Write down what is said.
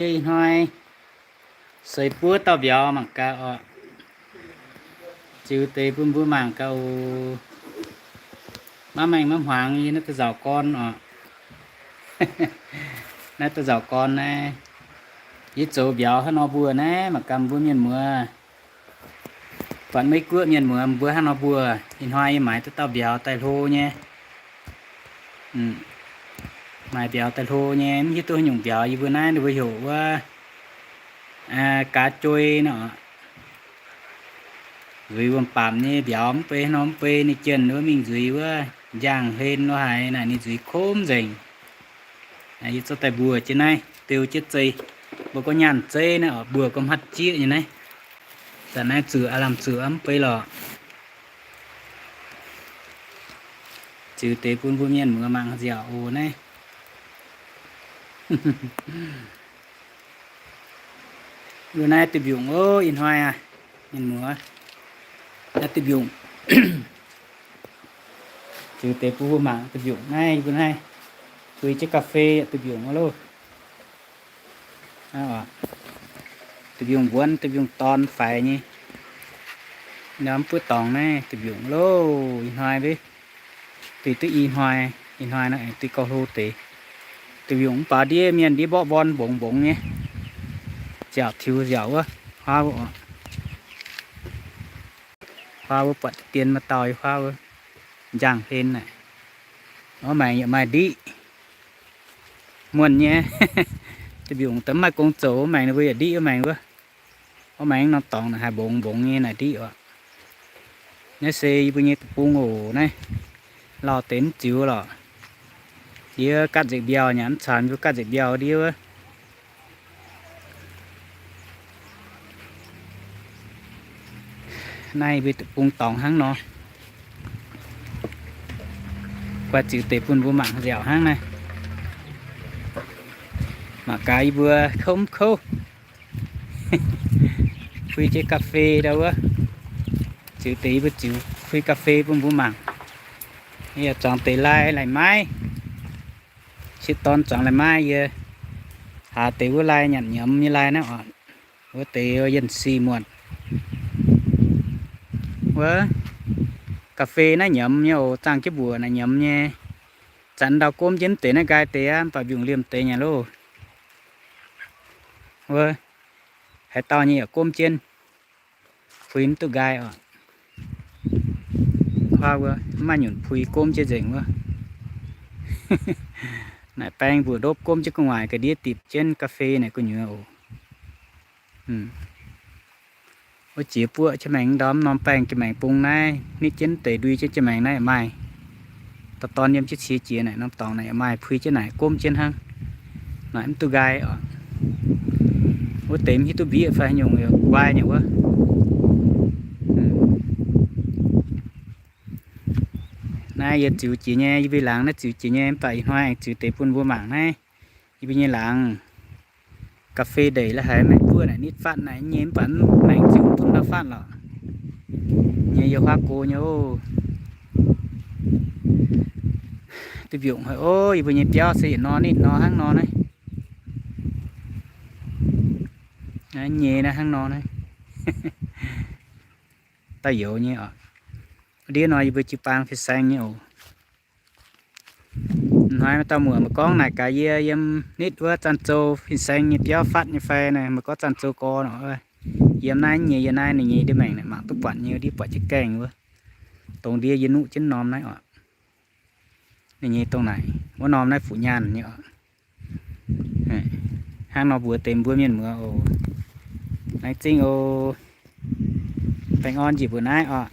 Ih hnoi seix buov dauh mbiauz mangc gaax oc. Ziux deix bun mbuo mangc gaax oc. Maiv maengh maiv hmuangx yie naaiv da'nzauc gorn oc. Naaiv da'nzauc gorn naaiv, yie zoux mbiauz hnangv nor mbuo naaiv mangc gaax mbuo mienh muoz. Buatc Meiv Guoqv mienh muoz mbuo hnangv nor mbuo. Ih hnoi yie maaiz duqv dauh mbiauz daaih hlo nyei. Maaiz mbiauz daaih hlo nyei, mv hiuv duqv haaix nyungc mbiauz. Yie mbuo naaiv ninh mbuo heuc wuov gaav joi nor. Nzuiz wuom-baamc nyei mbiauz, mv bei nor mv bei ninh jienh wuov mingh nzuiz wuov njang hlen lo haaix naaic ninh nzuiz komv nzengc. Yie zorqv daaih mbuox jienv naaiv, diuh jienv zei, mbuo gorngv nyaanh zeiv naaiv oc, mbuox gorngv hmatv jieqv nyei naaiv. Zanc naaiv zuqc aav lamh zuqc mv bei lorqc. Ziux deix bun mbuo mienh muoz mangc nziaauc oc naaiv. Mbuo naaiv duih mbiungc oc, ih hnoi aqv, mienh muoz. Naaiv duih mbiungc. Ziux deix bun mbuo mangc duih mbiungc naaiv, mbuo naaiv. Fui jienv ga'fei yaac duih mbiungc oc loh. Duih mbiungc mbuonx, duih mbiungc dorn faix nyei. Nor mv buov dorngx naaiv duih mbiungc loh, ih hnoi mbe. Duih duqv i hnoi, ih hnoi naaiv duih gauh hlo deix. Duih mbiungc mv baac ndiev mienh ndiev mborqv mborn mbongx mbongx nyei. Nziaauc tiux nziaauc wuov, huaav wuov oc. Huaav wuov buatc deix dien maaih dauh huaav wuov. Njang hlen naaic. Wuov maengx yaac maaih ndiqv. Muonh nyei. Duih mbiungc daaih mv maaih gong zoux, wuov maengx ninh mbuo yaac ndiqv wuov maengx wuov. Wuov maengx norm dorngx naaic haih mbongx mbongx nyei naaic ndiqv oc. Naaiv se yie mbuo nyei deic-bung oc naaiv. Lauh deix mv ziux lorqc. Yie gaatv nzengc mbiauh nyanc mv caux mbuo gaatv nzengc mbiauh ndiev wuov. Naaiv mbuo deic-bung dorngx hnangv nor. Guaih ziux deix bun mbuo mangc nziaauc hnangv naaiv. Mangc gaax yie mbuo kouv mv kouv. Fui jienv ga'fei ndau wuov. Ziux deix yie mbuo ziux fui ga'fei bun mbuo mangc. Yie zuangx deix lai lai maiv. Sieqv dorn zuangx lai maiv yie. Haaz deix wuov lai nyanc nyiemz nyei lai naaiv oc. Wuov deix yienh sic muotc. Wuov, ga'fei naaiv nyiemz nyei oc, zaangh jienv mbuoqc naaic nyiemz nyei. Zanc ndau gomv jienv mv deix naaiv nqaai deix aqv, mv baac mbiungc liemh deix nyanc loh. Wuov, haaix dauh nyei yaac gomv jienv. Puix mv duqv nqaai oc. Huaav wuov, mv maaih nyunc puix gomv jienv nzengc wuov. Naaic baeng mbuoqc ndopv gomv jienv gu'nguaaic ga'ndiev dipc jienv ga'fei naaic gu'nyuoz oc. Wuov jiex buoqv jienv maengx ndorm norm baengh jienv maengx bung naaiv, nitv jienv deix ndui jienv jienv maengx naaiv yaac maaih. Dorh dorn yiem jienv cie jiex naaic norm dorngx naaic yaac maaih puix jienv naaic gomv jienv hnangv. Naaic mv duqv nqaai oc. Wuov deix mv hiuv duqv mbieqv fai haaix nyungc yaac nqaai nyei wuov. Naaiv yie ziux jiex nyei, yie mbuo laangz naaiv ziux jiex nyei, mv baac ih hnoi aengx ziux deix bun mbuo mangc naaiv. Yie mbuo nyei laangz ga'fei ndeic la'haiz maengx buov naaic nitv fatv naaic nyei, mv baac maengx ziux bun ndau fatv lorqc. Nyei yie huaav go nyei oc. Duih mbiungc haic oc, yie mbuo nyei biauv se yietc nor nitv nor hnangv nor naaiv. Nyei naaiv hnangv nor naaiv. Dauh youz nyei oc. Ndiev nor yie mbuo jiu-baang fin-saeng nyei oc. Hnoi maaih dauh muoc mbuo gorngv naaic gaax yie yiem nitv wuov Zanc Zou fin-saeng nyei biauv fatv nyei fai naaic, mbuo gorngv Zanc Zou gorx nor. Yiem naaiv nyei, yiem naaiv ninh nyei ndiev maengc naaic mangc duqv buatc nyei, ndiev buatc jienv gaengh wuov. Dongh ndiev yie nuqv jienv norm naaiv oc. Ninh nyei dongh naaic wuov norm naaiv fuqv nyaanh nyei oc. Hnangv nor mbuox deix mbuo mienh muoz oc. Laengz zingh oc. Baengh orn njiec mbuo naaiv oc.